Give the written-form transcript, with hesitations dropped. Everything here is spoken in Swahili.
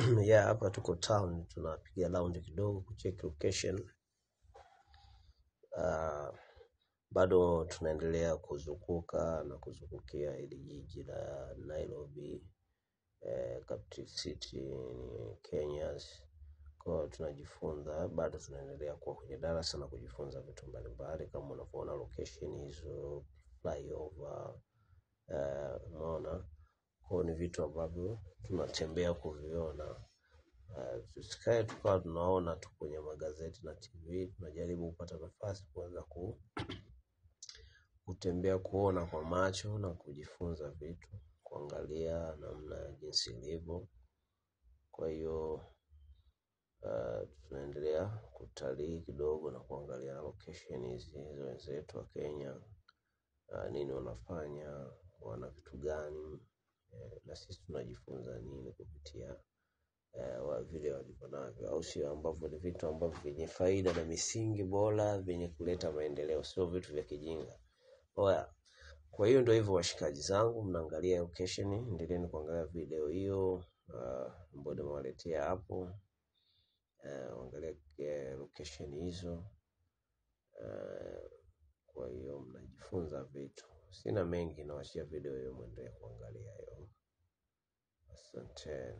Yeah, hapa tuko town tunapiga round kidogo kucheck location. Bado tunaendelea kuzunguka na kuzungukia hili jiji la Nairobi, capital city ni Kenya. Kwa hiyo tunajifunza, bado tunaendelea kuwa kwenye darasa na kujifunza vitu mbalimbali kama unavyoona location hizo, flyover, umeona. Kwa hiyo ni vitu ambavyo tunatembea kuviona. Tusikae tukawa tunaona tu kwenye magazeti na TV, tunajaribu kupata nafasi kuanza kutembea kuona kwa macho na kujifunza vitu, kuangalia namna jinsi ilivyo. Kwa hiyo tunaendelea kutalii kidogo na kuangalia location hizi za wenzetu wa Kenya, nini wanafanya, wana vitu gani, na sisi tunajifunza nini kupitia vile walivyo navyo, au sio? Ambavyo ni vitu ambavyo vyenye faida na misingi bora, vyenye kuleta maendeleo, sio vitu vya kijinga. Oya, kwa hiyo ndio hivyo washikaji zangu, mnaangalia location, endeleeni kuangalia video hiyo ambayo nimewaletea hapo. Angalia location hizo. Kwa hiyo mnajifunza vitu. Sina mengi, nawashia video hiyo muendelee kuangalia hiyo. Asante.